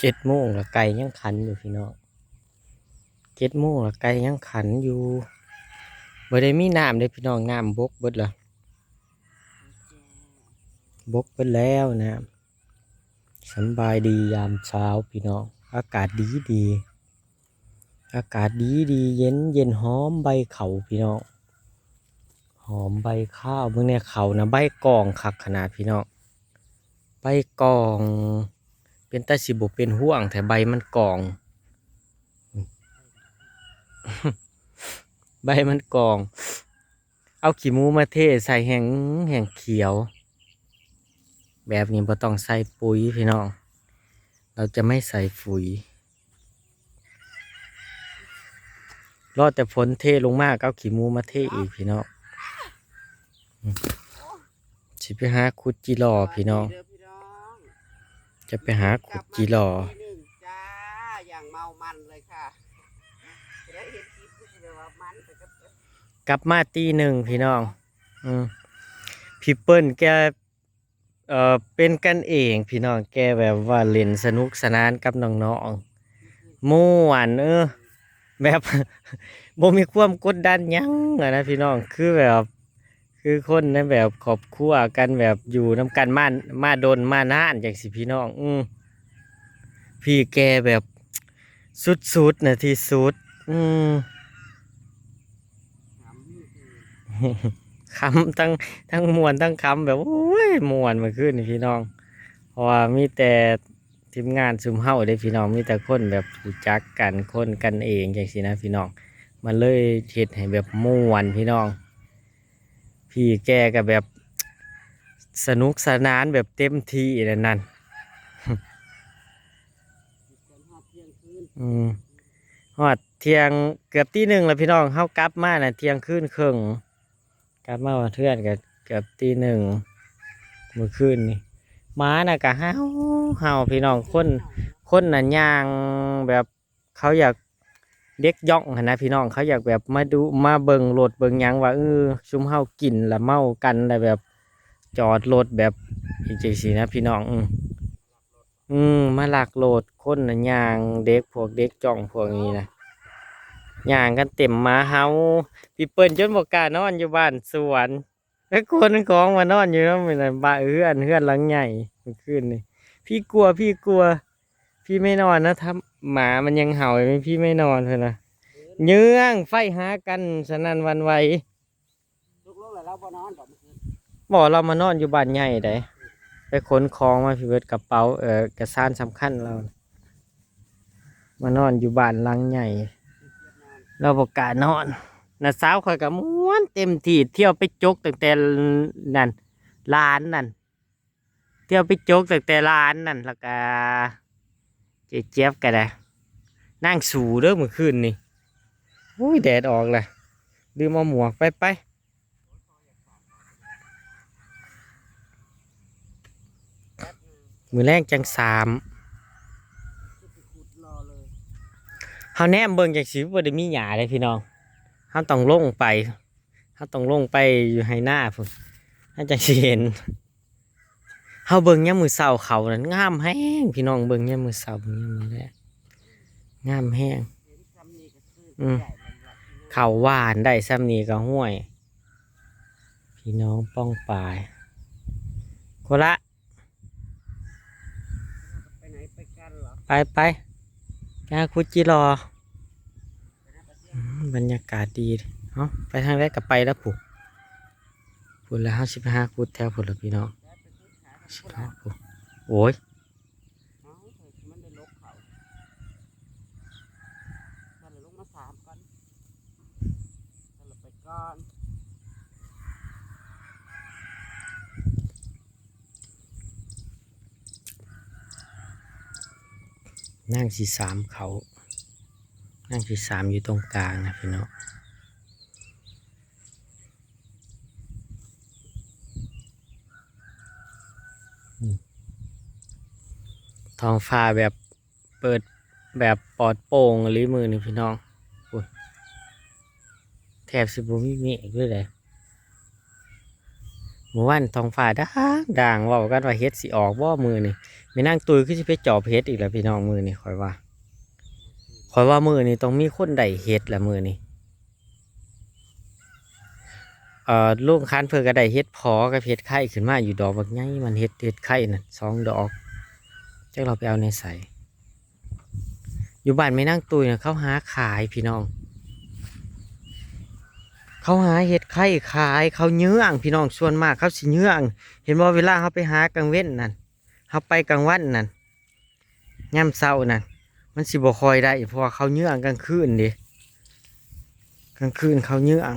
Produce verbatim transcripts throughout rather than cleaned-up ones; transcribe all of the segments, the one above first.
เอ็ดโมงละไก่ยังขันอยู่พี่น้อง เจ็ดโมงละไก่ยังขันอยู่ บ่ได้มีน้ำเด้พี่น้อง น้ำบกเบิดละ บกเบิดแล้วน้ำ สำบายดียามเช้าพี่น้อง อากาศดีดี อากาศดีดี เย็นเย็น หอมใบเขาพี่น้อง หอมใบข้าว เบิ่งแน่เขานะ ใบกองคักขนาดพี่น้อง ใบกอง เป็นตาสิบ่เป็นห่วงแท้ ใบมันกอง ใบมันกอง เอาขี้หมูมาเทใส่แฮง แฮงเขียว แบบนี้บ่ต้องใส่ปุ๋ยพี่น้อง เราจะไม่ใส่ปุ๋ย รอแต่ฝนเทลงมาก็เอาขี้หมูมาเทอีกพี่น้อง สิไปหาขุดจิหล่อพี่น้อง เด้อพี่น้อง จะไปหาขุดจิหล่อ กลับมาตีหนึ่งจ้า อย่างเมามันเลยค่ะ ได้เห็นคลิปก็คือแบบว่ามันแต่ก็ กลับมาตีหนึ่งพี่น้อง อืม พี่เปิ้ลแก เอ่อ เป็นกันเองพี่น้อง แกแบบว่าเล่นสนุกสนานกับน้องๆ ม่วน เออ แบบ บ่มีความกดดันหยังอะนะพี่น้อง คือแบบ คือคนในแบบครอบครัวกัน แบบอยู่นำกันมา มาดนมานานจั่งซี้พี่น้อง อืม พี่แกแบบสุดๆ นะ ที่สุด อืม ขำทั้ง ทั้งม่วนทั้งขำ แบบ โอ้ย ม่วนเมื่อคืนนี่พี่น้อง เพราะว่ามีแต่ทีมงานซุมเฮาเด้พี่น้อง มีแต่คนแบบรู้จักกัน คนกันเองจั่งซี้นะพี่น้อง มันเลยเฮ็ดให้แบบม่วนพี่น้อง พี่แกก็แบบสนุกสนานแบบเต็มที่นั่นนั่น อืม ฮอดเที่ยง เกือบตีหนึ่งแล้วพี่น้อง เฮากลับมาน่ะเที่ยงคืนครึ่ง กลับมาฮอดเฮือนก็เกือบตีหนึ่ง มื้อคืนนี่ หมาน่ะก็เห่า เห่าพี่น้อง คน คนน่ะย่างแบบ เขาอยากเด็กย่องหั้นนะพี่น้อง เขาอยากแบบมาดู มาเบิ่งรถเบิ่งหยังว่า เออ ซุมเฮากินแล้วเมากันแล้วแบบ จอดรถแบบจั่งซี้นะพี่น้อง อืม อืม มาลักรถ คนน่ะย่าง เด็ก พวกเด็กจ้องพวกนี้นะ ย่างกันเต็ม หมาเห่า พี่เปิ้ลจนบ่กล้านอนอยู่บ้านสวน ไอ้คนของมานอนอยู่นำมื้อนั้น บ้า เฮือน เฮือนหลังใหญ่ เมื่อคืนนี่ พี่กลัว พี่กลัว พี่ไม่นอนนะ ถ้าหมามันยังเห่าอยู่ พี่ไม่นอน เพิ่นว่า เยื้องไฟหากันสนั่นหวั่นไหว ตกลงแล้วเราบ่นอนบ่เมื่อคืน บ่ เรามานอนอยู่บ้านใหญ่ได๋ ไปขนของมาพี่เบิด กระเป๋า เอ่อ เอกสารสำคัญเรา มานอนอยู่บ้านหลังใหญ่ เราบ่กล้านอน น้าสาวข้อยก็ม่วนเต็มที่ เที่ยวไปจกตั้งแต่นั่น ลานนั่น เที่ยวไปจกตั้งแต่ลานนั่น แล้วก็ เจ๊เจี๊ยบก็ได้ นางสูเด้อมื้อคืนนี่ อุ้ย แดดออกแล้ว ลืมเอาหมวก ไป ไป มื้อแลงจั่งสาม เฮาแนมเบิ่งจั่งซี้ บ่ได้มีหญ้าเด้พี่น้อง เฮาต้องลงไป เฮาต้องลงไปอยู่ไฮ่นาพู้น เฮาจั่งสิเห็น เฮาเบิ่งยามมื้อเช้า เขานั่นงามแฮง พี่น้อง เบิ่งยามมื้อเช้า เบิ่งยามมื้อแลง งามแฮง อืม เขาหว่านได้ส่ำนี้ก็ห้วย พี่น้องป้องปาย โคละ ไปไหนไปกันเหรอ ไป ไป ไปหาขุดจิหล่อ อืม บรรยากาศดี เอ้า ไปทางใดก็ไปแล้วพุ้น พุ้นแล้ว เฮาสิไปหาขุดแถวพุ้นล่ะพี่น้อง สิไปหาพุ้น โอ้ย เอ้า มันได้ลกเขา ท่านลงมาสามก่อน ท่านไปก่อน นางสิสามเขา นางสิสามอยู่ตรงกลางนะพี่น้อง อืม ท้องฟ้าแบบเปิดแบบปลอดโปร่งอีหลีมื้อนี้พี่น้อง โอ้ย แทบสิบ่มีเมฆเลยเด้ มื้อวานท้องฟ้าด่างด่าง เว้ากันว่าเห็ดสิออกบ่มื้อนี้ แม่นางตุ้ยคือสิไปจอบเห็ดอีกแล้วพี่น้อง มื้อนี้ข้อยว่า ข้อยว่ามื้อนี้ต้องมีคนได้เห็ดละมื้อนี้ เอ่อ ลุงคันเพิ่นก็ได้เห็ดผอกับเห็ดไข่ขึ้นมาอยู่ดอกบักใหญ่ มันเห็ด เห็ดไข่น่ะสองดอก จักเราไปเอาในไส อยู่บ้านแม่นางตุ้ยน่ะเขาหาขายพี่น้อง เขาหาเห็ดไข่ขาย เขาเยื้องพี่น้อง ส่วนมากเขาสิเยื้อง เห็นบ่ เวลาเขาไปหากลางเว็นนั่น เขาไปกลางวันนั่น ยามเช้านั่น มันสิบ่ค่อยได้ เพราะว่าเขาเยื้องกลางคืนเด้ กลางคืนเขาเยื้อง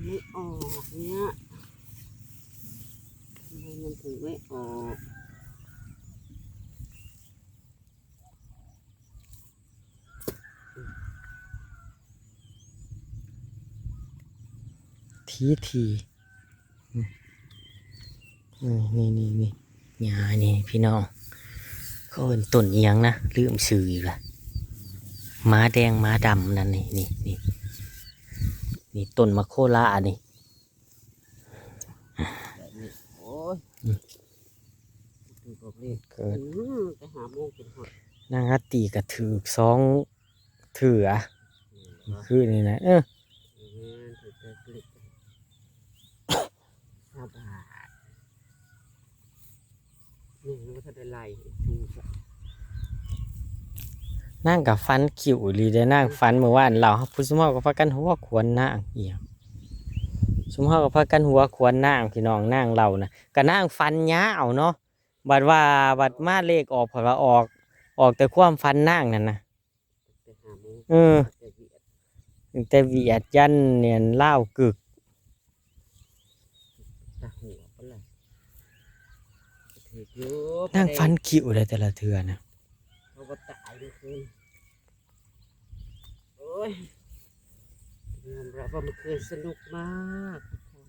ไม่ออกเนี่ย ทำไมมันถึงไม่ออก ทีที อืม อืม นี่ นี่ นี่ หญ้านี่พี่น้อง เขาเอิ้นต้นอิหยังนะ ลืมชื่ออีกละ หมาแดงหมาดำนั่นนี่ นี่ นี่ นี่ต้นมะโคลานี่ แบบนี้ โอ้ย อืม ถือบอกเลข เกิด อืม ไปหาโมงจนหมด นางอาตีก็ถืกสองเถื่อ อืม คืนนี่นะ เออ อืม ถือแต่เลข ห้าบาท นี่มันก็ได้ไล่ชูซะ นางก็ฝันคิ้วอีหลีเด้ นางฝันมื้อวาน เฮาผู้ซุมเฮาก็พากันหัวขวนนางอีหยัง ซุมเฮาก็พากันหัวขวนนางพี่น้อง นางเล่านะ ก็นางฝันยาวเนาะ บัดว่า บัดมาเลขออก เพิ่นว่าออก ออกแต่ความฝันนางนั่นนะ แต่ห้าโมง เออ แต่เวียด ตั้งแต่เวียดยันเนี่ยลาวกึก ตาหัวปะล่ะ ถืออยู่ นางฝันคิ้วเลยแต่ละเทื่อนะ เขาก็ตายเมื่อคืน โอ้ย ยอมรับว่าเมื่อคืนสนุกมากทุกคน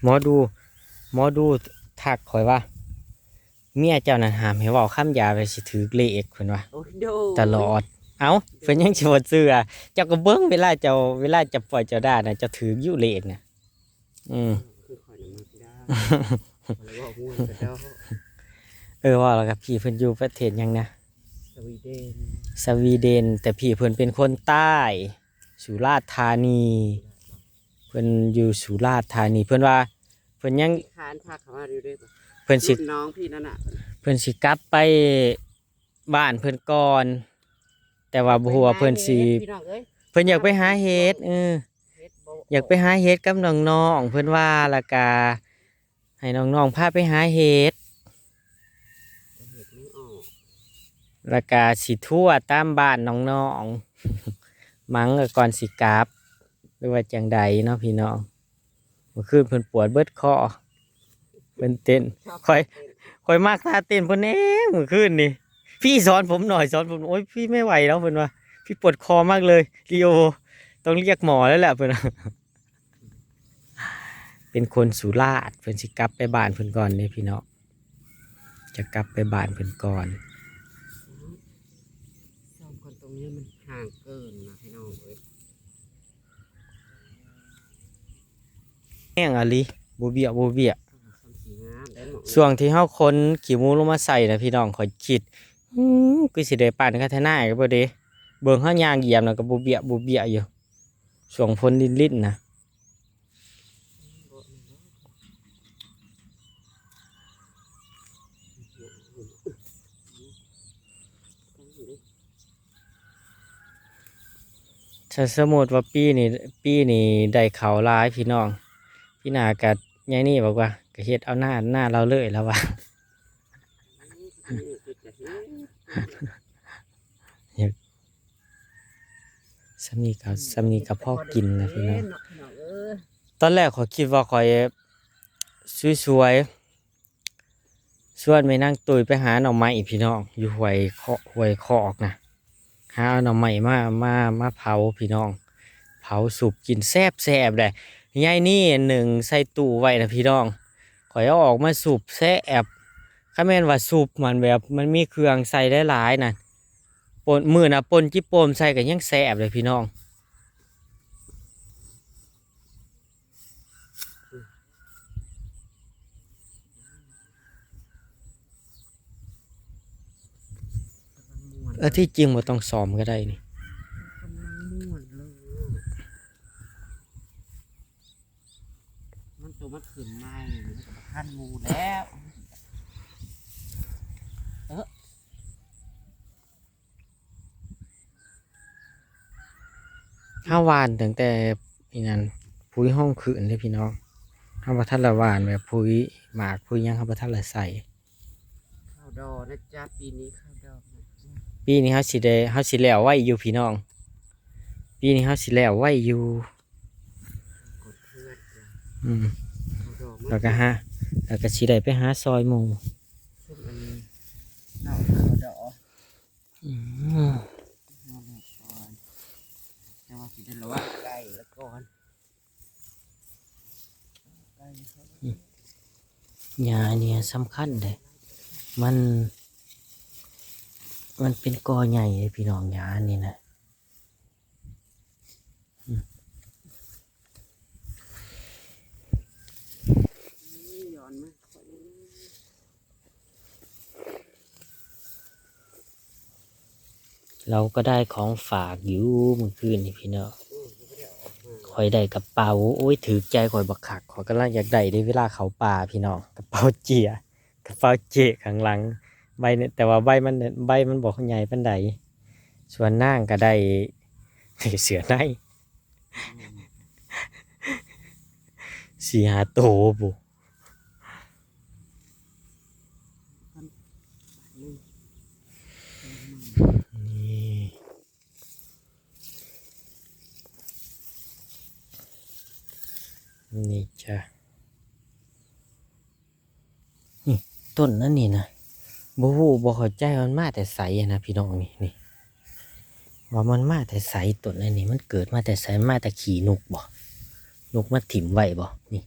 หมอดู หมอดูทักข้อยว่า เมียเจ้านั่นห้ามให้เว้าคำหยาบ ว่าสิถืกเลขเพิ่นว่า โอ้ย โดน ตลอด เอ้า เพิ่นยังสิบ่เชื่อ เจ้าก็เบิ่งเวลาเจ้า เวลาเจ้าปล่อยเจ้าด่าน่ะ เจ้าถืกอยู่เลขน่ะ อืม คือข้อยน่ะมักด่า ข้อยเว้าม่วนกะดอก เออ เว้าแล้วกับพี่เพิ่นอยู่ประเทศหยังนะ สวีเดน สวีเดน แต่พี่เพิ่นเป็นคนใต้ สุราษฎร์ธานี เพิ่นอยู่สุราษฎร์ธานี เพิ่นว่า เพิ่นยัง ขานพาเขามาอยู่ด้วยปะ เพิ่นสิ รุ่นน้องพี่นั่นน่ะ เพิ่นสิกลับไปบ้านเพิ่นก่อน แต่ว่าบ่ฮู้ว่าเพิ่นสิ ไปหาเห็ดพี่น้องเอ้ย เพิ่นอยากไปหาเห็ด เออ เห็ดบ่ อยากไปหาเห็ดกับน้องๆ เพิ่นว่า แล้วกะให้น้องๆ พาไปหาเห็ด เห็ดไม่ออก แล้วกะสิทั่วตามบ้านน้องๆ มั้ง ก่อนสิกลับ หรือว่าจั่งใดเนาะพี่น้อง เมื่อคืนเพิ่นปวดเบิดคอ เพิ่นเต้น ข้อย ข้อยมักท่าเต้นเพิ่นเองเมื่อคืนนี่ พี่สอนผมหน่อย สอนผม โอ๊ย พี่ไม่ไหวแล้ว เพิ่นว่า พี่ปวดคอมากเลย ลีโอ ต้องเรียกหมอแล้วแหละ เพิ่นว่า เป็นคนสุราษฎร์ เพิ่นสิกลับไปบ้านเพิ่นก่อนเด้พี่น้อง จะกลับไปบ้านเพิ่นก่อน ซ่อมก่อน ตรงนี้มันห่างเกินนะพี่น้องเอ้ย แห้งอะลี บ่เบี้ย บ่เบี้ย ซ่อมสีงามได้หมด ช่วงที่เฮาขนขี้หมูลงมาใส่นะพี่น้อง ข้อยคิด อืม คือสิได้ปานคันธนาก็บ่เด้ เบิ่งเฮาย่างเหยียบน่ะก็บ่เบี้ย บ่เบี้ยอยู่ ช่วงฝนรินๆ นะ ถ้าสมมุติว่าปีนี้ ปีนี้ได้ข้าวหลายพี่น้อง ปีหน้าก็ยายนี่บอกว่า ก็เฮ็ดเอานา นาลาวเลย ลาวว่า เฮ็ด ส่ำนี้ก็ ส่ำนี้ก็พอกินนะพี่น้อง เนาะพี่น้องเอ้ย ตอนแรกข้อยคิดว่าข้อยสวยๆ ชวนแม่นางตุ้ยไปหาหน่อไม้พี่น้อง อยู่ห้วยเคาะ ห้วยคอกนะ หาเอาหน่อไม้มา มา มาเผาพี่น้อง เผ เผาสุบกินแซ่บๆเลย ยายนี่หนึ่งใส่ตู้ไว้นะพี่น้อง ข้อยเอาออกมาสุบแซ่บ คันแม่นว่าสุบมันแบบมันมีเครื่องใส่หลายๆน่ะ ป่น มื้อน่ะป่นจิโปมใส่ก็ยังแซ่บเลยพี่น้อง เออ ที่จริงบ่ต้องซ้อมก็ได้นี่ กำลังม่วนเลย มันตัวมันขึ้นมานี่มันก็บ่ทันหมู่แล้ว เออ เฮาหว่านตั้งแต่อีนั่น พุยห้องคืนเด้พี่น้อง เฮาบ่ทันละหว่านแบบพุยหมากพุยหยัง เฮาบ่ทันละใส่ ข้าวดอนะจ๊ะ ปีนี้ข้าวดอนะจ๊ะ ปีนี้เฮาสิได้ เฮาสิแล้วไวอยู่พี่น้อง ปีนี้เฮาสิแล้วไวอยู่ กดเพื่อนจ้ะ อืม ข้าวดอมา แล้วก็หา แล้วก็สิได้ไปหาซอยหมู่ ซุปอันนี้ เอาข้าวดอ อืม เอาเลยก่อน แต่ว่าสิได้ระวังไก่ละก่อน ไก่เขา อืม หญ้าเนี่ยสำคัญเด้ มัน มันเป็นกอใหญ่เลยพี่น้อง หญ้านี่นะ อืม ย้อนมา เราก็ได้ของฝากอยู่เมื่อคืนนี่พี่น้อง ข้อยได้กระเป๋า โอ้ย ถืกใจข้อยบักคัก ข้อยกำลังอยากได้เด้ เวลาเข้าป่าพี่น้อง กระเป๋าเจีย กระเป๋าเจข้างหลัง ใบเนี่ย แต่ว่าใบมัน ใบมันบ่ใหญ่ปานใด ส่วนนางก็ได้ เสื้อใน สี่ห้าโตพุ้น นี่ นี่จ้ะ นี่ ต้นนั้นนี่นะ บ่ฮู้ บ่เข้าใจว่ามันมาแต่ไสอะนะพี่น้อง นี่ นี่ ว่ามันมาแต่ไส ต้นอันนี้มันเกิดมาแต่ไส มาแต่ขี้นกบ่ นกมาถิ่มไว้บ่ นี่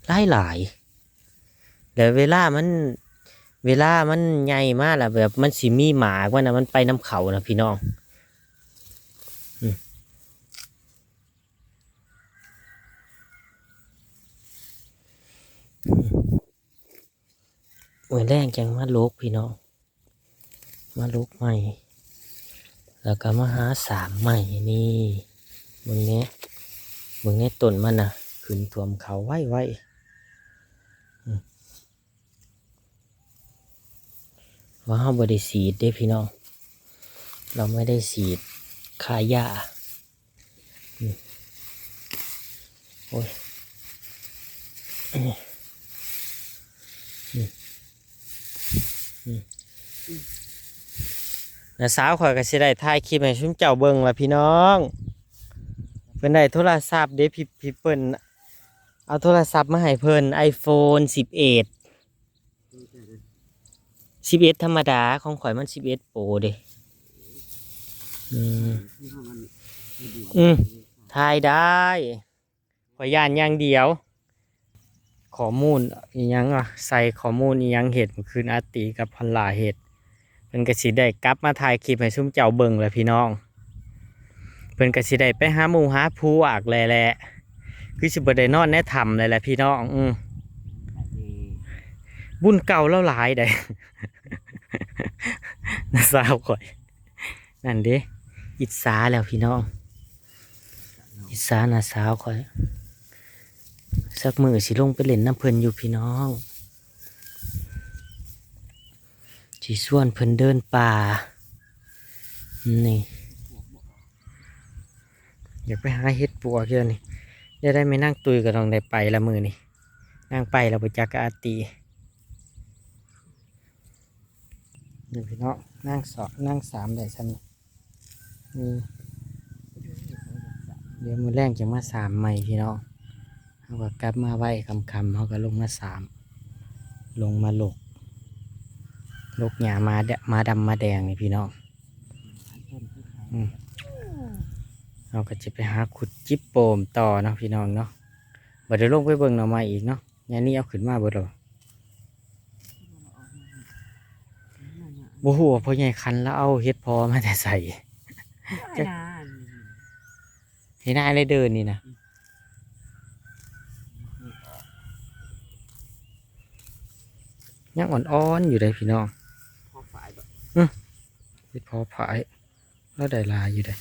หลายหลาย แล้วเวลามัน เวลามันใหญ่มาแล้วแบบมันสิมีหมากมันนะ มันไปนำเขานะพี่น้อง อืม มื้อแลงจั่งมาหลกพี่น้อง มาหลกใหม่ แล้วก็มาหาสามใหม่นี่ เบิ่งแหน่ เบิ่งแหน่ต้นมันน่ะ ขึ้นท่วมเขาไวๆ อืม ว่าเฮาบ่ได้ฉีดเด้พี่น้อง เราไม่ได้ฉีดฆ่าหญ้า อืม โอ้ย อืม อืม อืม น้าสาวข้อยก็สิได้ถ่ายคลิปให้ซุมเจ้าเบิ่งล่ะพี่น้อง เพิ่นได้โทรศัพท์เด้ พี่ พี่เปิ้นเอาโทรศัพท์มาให้เพิ่น ไอโฟนสิบเอ็ด สิบเอ็ดธรรมดา ของข้อยมันสิบเอ็ดโปรเด้ อืม อืม ถ่ายได้ ข้อยย้านอย่างเดียว ข้อมูลอีหยังวะ ใส่ข้อมูลอีหยังเฮ็ด เมื่อคืนอาตีกับพอลล่าเฮ็ด เพิ่นก็สิได้กลับมาถ่ายคลิปให้ซุมเจ้าเบิ่งแหละพี่น้อง เพิ่นก็สิได้ไปหาหมู่หาพวกแหละแหละ คือสิบ่ได้นอนในถ้ำเลยแหละพี่น้อง อืม บุญเก่าลาวหลายเด้ น้าสาวข้อย นั่นเด้ อิจฉาแล้วพี่น้อง อิจฉาน้าสาวข้อย สักมื้อสิลงไปเล่นนำเพิ่นอยู่พี่น้อง สิชวนเพิ่นเดินป่า นี่ อยากไปหาเห็ดปลวกอยู่นี่ ได้ ได้แม่นางตุ้ยก็ต้องได้ไปละมื้อนี่ นางไปแล้วบ่จักกับอาตี นี่พี่น้อง นางสอง นางสามได้ซั่นนี่ อืม เดี๋ยวมื้อแลงจะมาสามใหม่พี่น้อง เฮาก็กลับมาไว้ค่ำๆ เฮาก็ลงมาสาม ลงมาหลก หลกหญ้ามาแดะ มาดำมาแดงนี่พี่น้อง อืม เราก็จะไปหาขุดจิปโปมต่อเนาะพี่น้องเนาะ บ่ได้ลงไปเบิ่งหน่อไม้อีกเนาะ ยามนี้เอาขึ้นมาเบิดแล้ว บ่ฮู้ว่าพ่อใหญ่คันแล้วเอาเห็ดเพาะมาแต่ไส จัก เห็นหน้าเลยเด้อนี่นะ ยังอ่อนๆอยู่เด้พี่น้อง เพาะฝายบ่ อืม เห็ดเพาะฝาย แล้วได้หลายอยู่เด้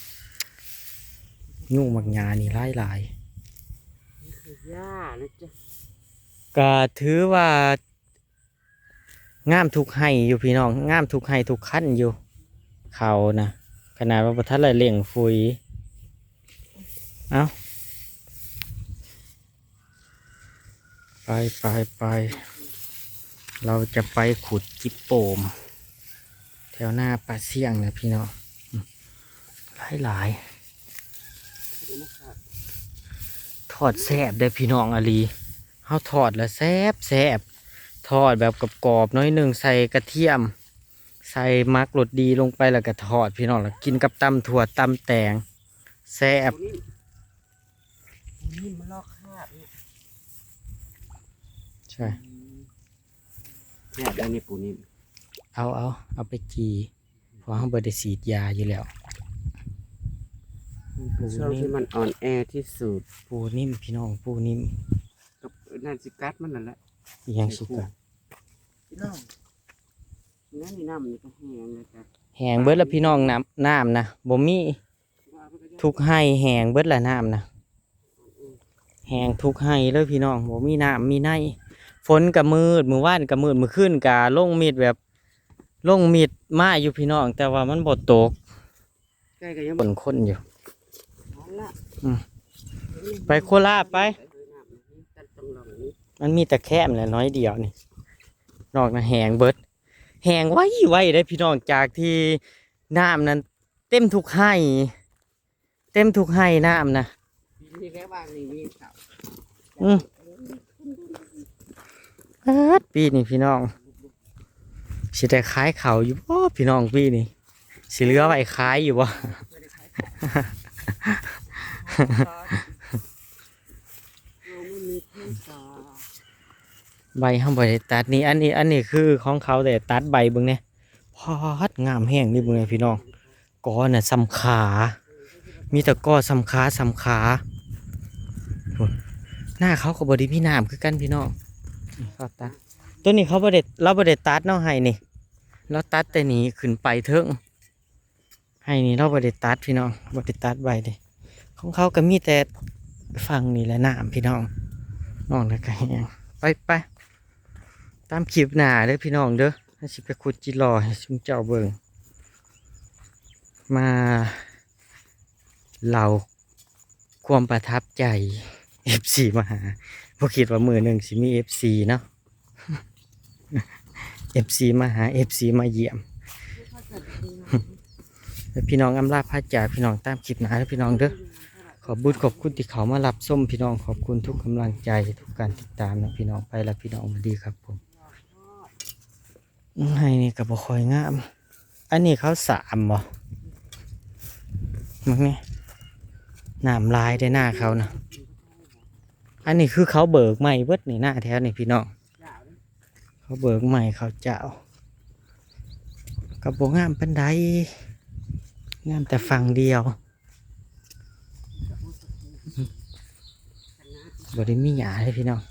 ยุงมักหญ้านี่หลายๆ นี่คือหญ้านะจ๊ะ ก็ถือว่า งามทุกไฮ่อยู่พี่น้อง งามทุกไฮ่ทุกคันอยู่ เขานะ ขนาดว่าบ่ทันได้เร่งፉย เอ้า ไปไปไป เราจะไปขุดจิปโปม แถวหน้าป่าเสี่ยงนะพี่น้อง อืม หลายหลาย ทอดแซ่บเด้อพี่น้อง อหลี เฮาทอดแล้วแซ่บแซ่บ ทอดแบบกรอบๆหน่อยหนึ่ง ใส่กระเทียม ใส่หมากรสดีลงไปแล้วก็ทอดพี่น้อง แล้วกินกับตำถั่วตำแตง แซ่บ นี่มันลอกคราบเนี่ย ใช่ อืม แซ่บได้นี่ปูนิ่ม เอา เอา เอาไปจี่ เพราะเฮาบ่ได้ฉีดยาอยู่แล้ว ปู ช่วง นิ่ม ที่มันอ่อนแอที่สุด ปูนิ่มพี่น้อง ปูนิ่ม กับนั่นสิกัดมันนั่นแหละ อีหยังสิกัด พี่น้อง นั่นนี่น้ำนี่ก็แห้งเลยจ้ะ แห้งเบิดแล้วพี่น้อง น้ำ น้ำนะ บ่มี ทุกไฮ่แห้งเบิดละน้ำนะ แห้งทุกไฮ่เลยพี่น้อง บ่มีน้ำมีใน ฝนก็มืด มื้อวานก็มืด มื้อคืนก็ลงเม็ดแบบ ลงเม็ดมาอยู่พี่น้อง แต่ว่ามันบ่ตก ใกล้ก็ยัง คนคนอยู่ นั่นละ อืม ไปโคราชไป เออน้ำนี่ตัดตรงหลังนี่ มันมีแต่แคมแหละน้อยเดียวนี่ นอกนั้นแห้งเบิด แห้งไวไวเด้พี่น้อง จากที่น้ำนั้นเต็มทุกไฮ่ เต็มทุกไฮ่น้ำนะ ปีนี้แค่วางนี่มีเขา อืม เอิ้ด ปีนี้พี่น้อง สิได้ขายข้าวอยู่บ่พี่น้อง ปีนี้ สิเหลือไว้ขายอยู่บ่ เราไม่มีเพื่อนสาว ใบเฮาบ่ได้ตัดนี่ อันนี้ อันนี้คือของเขา แต่ตัดใบเบิ่งแหน่ พอด งามแฮงนี่เบิ่งแหน่พี่น้อง กอน่ะส่ำขา มีแต่กอส่ำขา ส่ำขา พุ้น หน้าเขาก็บ่ได้มีน้ำคือกันพี่น้อง เขาตัด ตัวนี้เขาบ่ได้ เราบ่ได้ตัดเนาะ ไฮ่นี่ เราตัดแต่นี้ขึ้นไปเทิง ไฮ่นี่เราบ่ได้ตัดพี่น้อง บ่ได้ตัดใบเด้ ของเขาก็มีแต่ฝั่งนี่แหละน้ำพี่น้อง นอกนั้นก็แห้ง ไปไป ตามคลิปหน้าเด้อพี่น้องเด้อ เฮาสิไปขุดจิหล่อให้ซุมเจ้าเบิ่ง มาเล่าความประทับใจ เอฟซี มาหา บ่คิดว่ามื้อหนึ่งสิมี เอฟซี เนาะ เอฟซี มาหา เอฟซี มาเยี่ยม แล้วพี่น้องอำลาพาจากพี่น้องตามคลิปหน้าเด้อพี่น้องเด้อ ขอบบุญขอบคุณที่เขามารับชมพี่น้อง ขอบคุณทุกกำลังใจทุกการติดตามนะพี่น้อง ไปแล้วพี่น้อง สวัสดีครับผม ไฮ่นี่ก็บ่ค่อยงาม อันนี้เขาสามบ่ มึงนี่ น้ำลายได้หน้าเขานะ อันนี้คือเขาเบิกใหม่เบิดนี่ หน้าแถวนี่พี่น้อง เขาเบิกใหม่เขาเจ้า ก็บ่งามปานใด งามแต่ฝั่งเดียว บ่ได้มีหญ้าเลยพี่น้อง